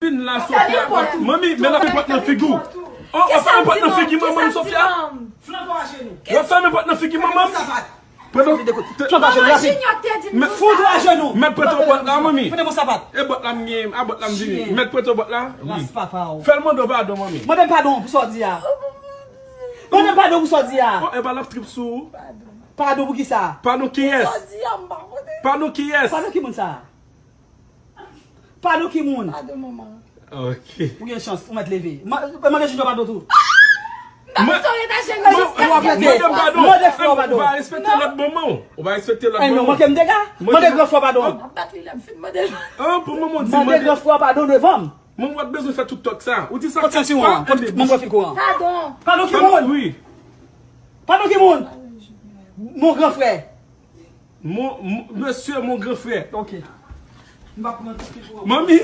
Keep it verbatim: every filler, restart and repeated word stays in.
Vin la, Sofia. Manmi, men l ap fè pòt nan figi w. Oh, w ap fèmen pòt nan figi manman m, Sofia. W ap fèmen pòt nan figi manman m. Pandan. Flank ajenou, rapid. Mèt, flank ajenou. Mèt prete w bòt la, manmi. Prete m yon sapat. E bòt la m gen, a bòt la m vini. Mèt prete w bòt la. Ras papa w. Fè l mande w padon, manmi. Mande m padon pou sa w di a. Mande m padon pou sa w di a. Oh, e pa l ap trip sou ou. Padon pou kisa? Padon kiyès? Padon kiyès? Padon ki moun sa? Padon ki moun? Padon manman. Ok. Ou gen chans, ou mèt leve. Ma- Mande Junior padon tou. Mwen- Mwen- Mande frè w padon. Ou pa respekte lòd manman w. Ou pa respekte lòd manman w. Manke m dega. Mande gran frè w padon. Ah, pou manman w di mande gran frè w padon devan m. Manman w bezwen fè tout tòk sa. Ou di sa kat fwa. Mwen mwen fil kouran. Padon. Padon ki moun? Padon ki moun? Mon gran frè. Mon, mon, mesye, mon gran frè. Ok. M pa pran tout fil pou ou. Manmi.